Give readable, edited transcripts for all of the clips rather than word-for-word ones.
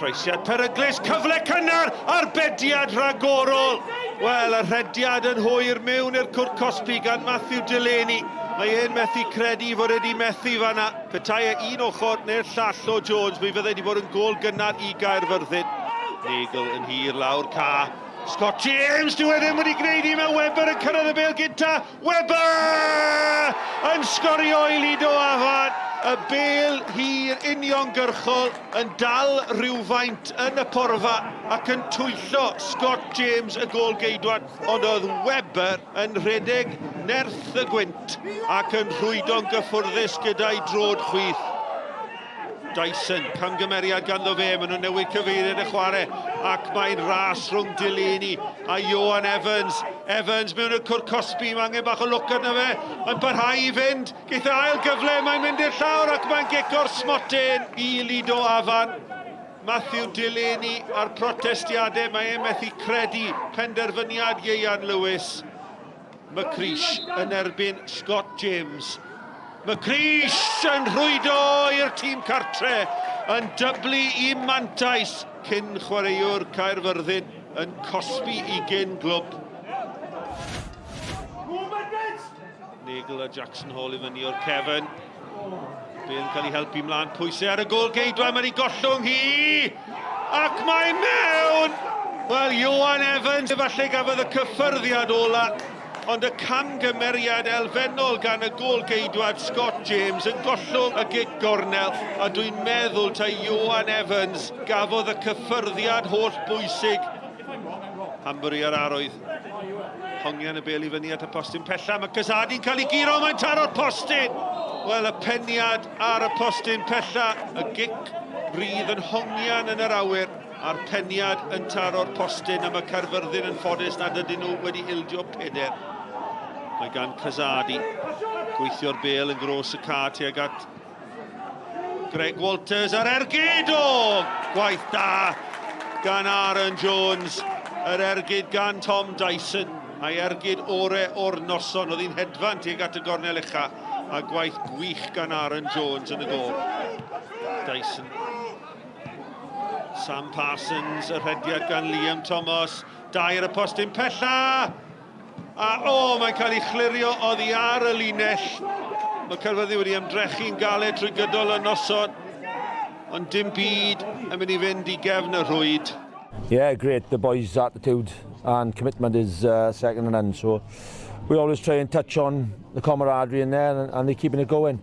Croesiad peryglus, cyfle cynnar, arbediad rhagorol. Wel, y rhediad yn hwyr mewn i'r cwrt cosbi gan Matthew Delaney. Mae e'n methu credu fod e wedi methu fanna. Petai e un ochr neu'r llall o Jones, mi fydde wedi bod yn gôl gynnar i Gaerfyrddin. Nagel yn hir lawr ca. Scott James, dyw e ddim wedi gwneud i, mae Webber yn cyrraedd y bêl gynta. Webber yn sgorio i Lido Afan. Y bêl hir uniongyrchol yn dal rhywfaint yn y porfa ac yn twyllo Scott James y gôl-geidwad, ond oedd Webber yn rhedeg nerth y gwynt ac yn rhwydo'n gyffwrddus gyda'i droed chwith. Dyson, camgymeriad ganddo fe, maen nhw'n newid cyfeiriad y chwarae ac mae'n ras rhwng Delaney a Ioan Evans. Evans mewn y cwrt cosbi, mae angen bach o lwc arno fe, mae'n parhau i fynd, geith e ail gyfle, mae'n mynd i'r llawr ac mae'n gico'r smotyn i Lido Afan. Matthew Delaney a'r protestiadau, mae e'n methu credu penderfyniad Ieuan Lewis. McCreesh yn erbyn Scott James. McCreesh yn rhwydo i'r tîm cartre, yn dyblu i mantais cyn chwaraewr Caerfyrddin yn cosbi i gyn glwb. Nagel a Jackson Hall i fyny o'r cefn. Bale yn cael ei helpu mlaen, pwysau ar y gôl geidwad, mae'n ei gollwng hi! Ac mae mewn! Wel, Ioan Evans efallai gafodd y cyffyrddiad ola, ond y camgymeriad elfennol gan y gôl geidwad Scott James yn gollwng y gic gornel, a dwi'n meddwl ta Ioan Evans gafodd y cyffyrddiad holl bwysig. Hanbury ar arwydd. Hongian y bêl i fyny at y postyn pella. Mae Kazadi'n cael ei guro, mae'n taro'r postyn! Wel, y peniad ar y postyn pella, y gic rydd yn hongian yn yr awyr, a'r peniad yn taro'r postyn, a mae Caerfyrddin yn ffodus nad ydyn nhw wedi ildio peder. Mae gan Kazadi gweithio'r bêl yn gros y ca tuag at Greg Walters ar ergyd! O! Gwaith da gan Aaron Jones. Yr ergyd gan Tom Dyson. A'i ergyd ore o'r noson. Oedd hi'n hedfan tuag at y gornel ucha. A gwaith gwych gan Aaron Jones yn y gol. Dyson. Sam Parsons, y rhediad gan Liam Thomas. Dau ar y postyn pella! A o, mae'n cael ei chlirio oddi ar y linell. Mae Caerfyrddin wedi ymdrechu'n galed trwy gydol y noson, ond dim byd yn mynd i fynd i gefn y rhwyd. Yeah, great. The boys' attitude and commitment is second to none. So we always try and touch on the camaraderie in there, and they're keeping it going.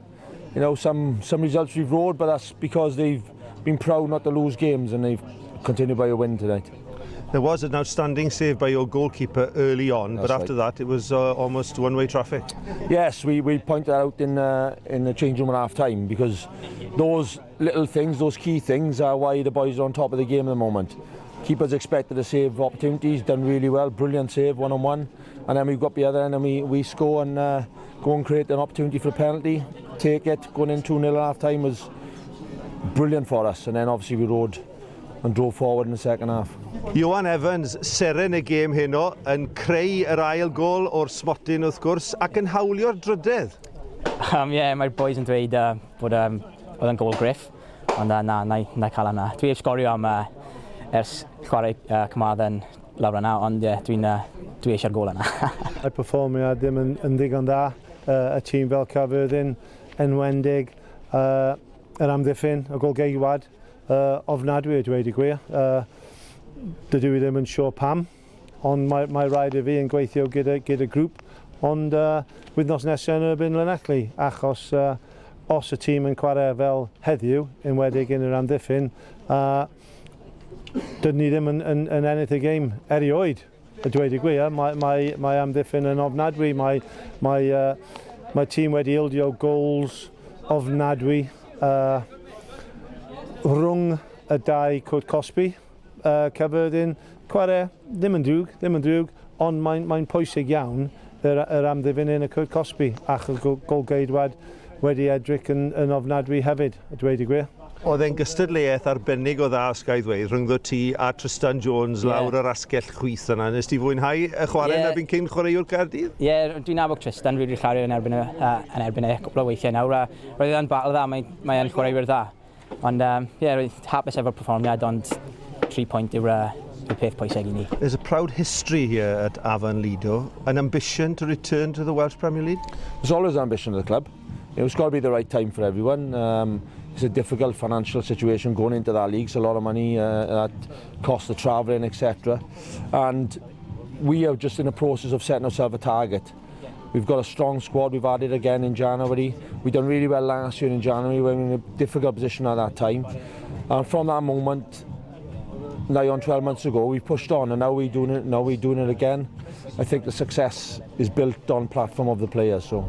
You know, some results we've rode, but that's because they've been proud not to lose games and they've continued by a win tonight. There was an outstanding save by your goalkeeper early on, That's but after right. that it was almost one-way traffic. Yes, we pointed out in the change room at half-time, because those little things, those key things are why the boys are on top of the game at the moment. Keepers expected to save opportunities, done really well, brilliant save, one-on-one, and then we've got the other end and we score and go and create an opportunity for a penalty, take it, going in 2-0 at half-time was brilliant for us, and then obviously we rode and drove forward in the second half. Ioan Evans, seren y gêm heno, yn creu yr ail gôl o'r smotyn wrth gwrs, ac yn hawlio'r drydedd. Yeah, mae'r boys yn dweud bod oedd yn gôl griff, ond na, na, na cael hwnna. Dwi heb sgorio am ers chwarae Carmarthen lawr yna, ond yeah, dwi eisiau'r gôl yna. Mae perfformiad ddim yn ddigon dda, y tîm fel Caerfyrddin, enwedig, yr amddiffyn, y golgeidwad, ofnadwy a dweud y gwir. Dydw i ddim yn siŵr pam, ond mae rhaid i fi yn gweithio gyda grŵp, ond wythnos nesaf yn erbyn Llanelli, achos os y tîm yn chwarae fel heddiw, enwedig yn yr amddiffyn, dydyn ni ddim yn ennill y gêm erioed. A dweud y gwir, mae amddiffyn yn ofnadwy, mae tîm wedi ildio goals ofnadwy rhwng y dau cwrt cosbi. Caerfyrddin, chwarae ddim yn drwg, ond mae'n pwysig iawn yr amddiffyn yn y cwrt cosbi, achos golgeidwad wedi edrych yn ofnadwy hefyd, a dweud y gwir. Oedd e'n gystadleuaeth arbennig o dda, os ga i ddweud, rhyngddo ti a Tristan Jones lawr yr asgell chwith yna. Nes ti fwynhau y chwarae yn erbyn cyn chwaraewr Caerdydd? Ie, yeah, dwi'n nabod Tristan, dwi wedi chwarae yn erbyn e cwpl o weithiau nawr, a roedd e'n battle dda, mae'n chwaraewyr dda. Ond, ie, yeah, hapus efo'r perfformiad, ond 3 pwynt yw'r peth pwysig i ni. There's a proud history here at Afan Lido. An ambition to return to the Welsh Premier League? There's always ambition of the club. It's got to be the right time for everyone. It's a difficult financial situation going into that league. It's a lot of money, that cost of travelling, etc. And we are just in the process of setting ourselves a target. We've got a strong squad. We've added again in January. We've done really well last year in January. We were in a difficult position at that time. And from that moment, nigh on 12 months ago, we pushed on, and now we're doing it. Now we're doing it again. I think the success is built on platform of the players. So.